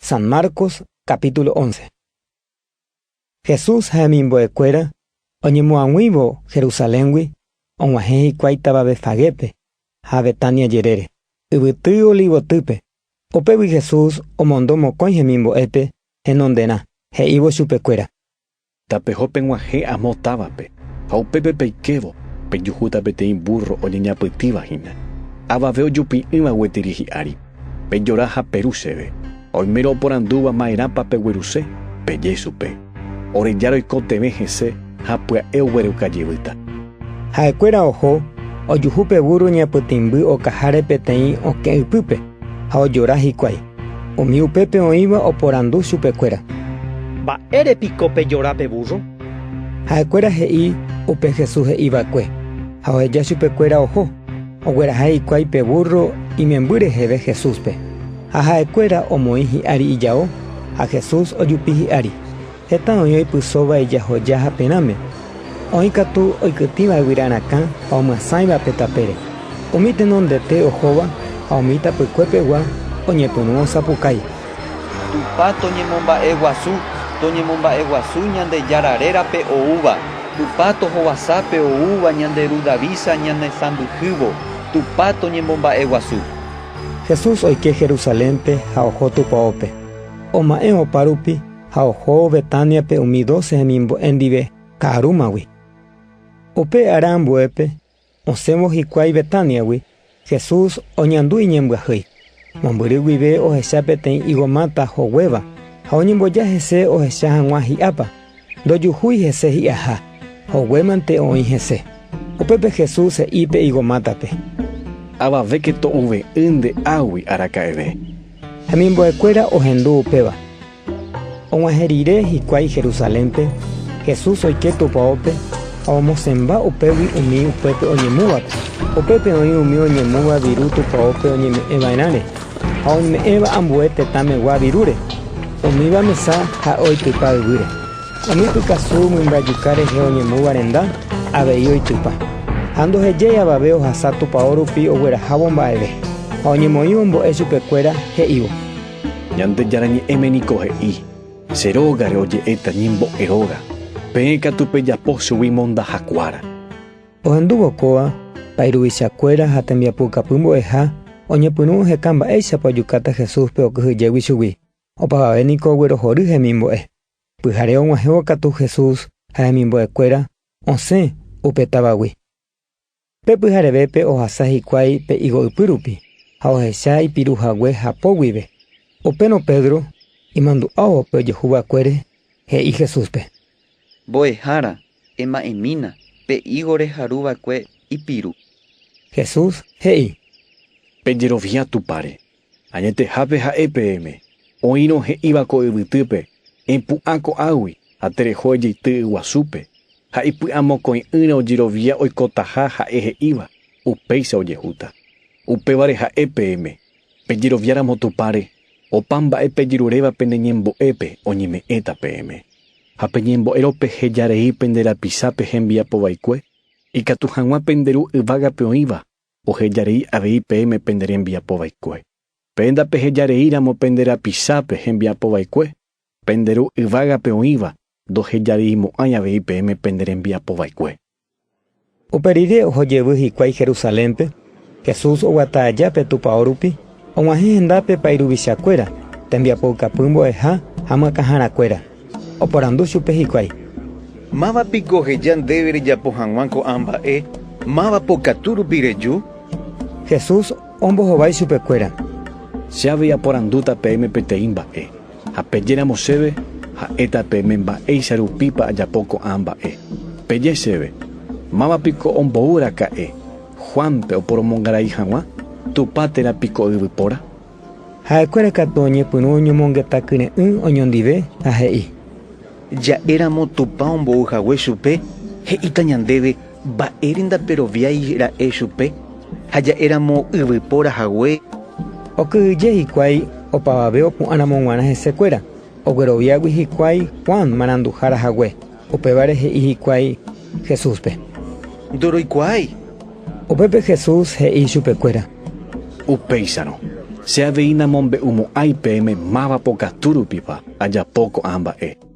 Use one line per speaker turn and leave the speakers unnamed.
San Marcos capítulo 11. Jesús ha hemimbo'ekuéra oñemoag̃uívo Jerusaléngui og̃uahẽ hikuái táva Betfagépe ha Betania jerére, yvyty Olivotýpe. Upégui Jesús omondo mokõi hemimbo'épe henonderã, he'ívo chupekuéra.
Tapeho peg̃uahẽ amo távape, ha upépe peikévo, pejuhúta peteĩ búrro oñeñapytĩva hína, avave ojupi'ỹva gueteri hi'ári. Pejora ha peru chéve. Oimérõ oporandúva ma'erãpa pegueruse, peje chupe. Ore Jára oikotevẽ hese ha pya'e ogueruka jevýta.
Ha'ekuéra oho, ojuhu pe búrro ñapytĩmby okaháre peteĩ okẽ ypýpe, ha ojora hikuái. Umi upépe oĩva oporandu chupekuéra.
Mba'ére piko pejora pe búrro?
Ha'ekuéra he'i upe Jesús he'i va'ekue, ha oheja chupekuéra oho. Ogueraha hikuái pe búrro imemby reheve Jesúspe. Ha ha'ekuéra omoĩ hi'ári ijao, ha Jesús ojupi hi'ári. Heta oĩ oipysóva ijahoja haperãme. Oĩ katu oikytĩva yvyra rakã ha omyasãiva pe tapére. Umi tenondete ohóva ha umi tapykuepegua oñepyrũ osapukái.
Tupã toñemomba'eguasu, toñemomba'eguasu Ñandejára rérape oúva, Tupã tohovasa pe oúva ñande ru Davídcha ñanesãmbyhývo, Tupã toñemomba'eguasu.
Jesús oike Jerusalénpe ha oho tupaópe. Oma'ẽ opa rupi ha oho Betániape umi dóse hemimbo'e ndive ka'arúmagui. Upe ára ambuépe, osẽvo hikuái Betániagui, Jesús oñandu iñembyahýi. Mombyry guive ohecha peteĩ ígo máta hoguéva ha oñemboja hese ohecha hag̃ua hi'ápa. Ndojuhúi hese hi'aha, hoguémante oĩ hese. Upépe Jesús he'i pe ígo mátape.
Avavéke to'uve'ỹ nde águi araka'eve.
Hemimbo'ekuéra ohendu upéva. Og̃uahẽ rire hikuái Jerusalénpe, Jesús oike tupaópe ha omosẽmba upégui umi upépe oñemúvape. Upépe oĩ umi oñemúva viru tupaópe oñeme'ẽ va'erãre ha oñeme'ẽva ambue tetãmegua virúre, umíva mesa ha oitypa yvýre. Umi pykasu mymbajuka rehe oñemúva renda avei oitypa. Ha ndohejái avave ohasa tupao rupi oguerahávo mba'eve, ha oñemoĩ ombo'e chupekuéra he'ívo.
Ñandejára Ñe'ẽme niko he'i, Che rógare oje'éta ñembo'e róga, peẽ katu pejapo chugui mondahakuára.
Ohendúvo kóva, pa'i ruvichakuéra ha tembiapoukapy mbo'eha oñepyrũ oheka mba'éichapa ojukáta Jesúspe okyhyjégui chugui, opavave niko oguerohory hemimbo'e. Pyhare og̃uahẽvo katu Jesús ha hemimbo'ekuéra osẽ upe távagui. Pe pyharevépe ohasa hikuái pe ígo ypy rupi ha ohecha ipiru hague hapo guive. Upérõ Pedro, imandu'ávo pe ojehu va'ekuére, he'i Jesúspe.
Mbo'ehára, ema'ẽmína, pe ígo reharu va'ekue ipiru.
Jesús he'i.
Pejerovia Tupãre. Añetehápe ha'e peẽme, oĩrõ he'íva ko yvytýpe, Epu'ã ko'águi ha tereho ejeity yguasúpe, ha ipy'amokõi'ỹre ojerovia oikotaha ha'e he'íva, upéicha ojehúta. Upévare ha'e peẽme, pejeroviáramo Tupãre, opa mba'e pejeruréva pene ñembo'épe oñeme'ẽta peẽme. Ha peñembo'érõ peheja rei pende rapichápe hembiapo vaikue, ikatu hag̃ua pende Ru yvágape oĩva Ohejarei avei peẽme pende rembiapo vaikue. Peẽ ndapehejarei ramo pende rapichápe hembiapo vaikue, pende Ru yvágape oĩva ndohejareimo'ãi avei peẽme pende rembiapo vaikue.
Upe rire oho jevy hikuái Jerusalénpe, Jesús oguata aja pe tupao rupi, og̃uahẽ hendápe pa'i ruvichakuéra, tembiapoukapy mbo'eha ha myakãharakuéra. Oporandu chupe hikuái.
Máva piko oheja ndéve rejapo hag̃ua ko'ã mba'e? Máva pokatu rupi reju?
Jesús ombohovái chupekuéra.
Che avei aporandúta peẽme peteĩ mba'e, ha pejéramo chéve, ha'éta peẽme mba'éicha rupípa ajapo ko'ã mba'e. Peje chéve, Máva piko ombou raka'e Juánpe oporomongarai hag̃ua, Tupã térã piko yvypóra?
Ha'ekuéra katu oñepyrũ oñomongeta kyre'ỹ oñondive ha he'i.
Ja'éramo Tupã ombou hague chupe, he'íta ñandéve mba'ére ndaperoviái ra'e chupe, ha ja'éramo yvypóra hague.
Okyhyje hikuái opavave opu'ãramo g̃uarã hesekuéra, ogueroviágui hikuái Juan maranduhára hague, upévare he'i hikuái Jesúspe.
Ndoroikuaái.
Upépe Jesús he'i chupekuéra.
Upéicharõ, Che avei namombe'umo'ãi peẽme máva pokatu rupipa ajapo ko'ã mba'e.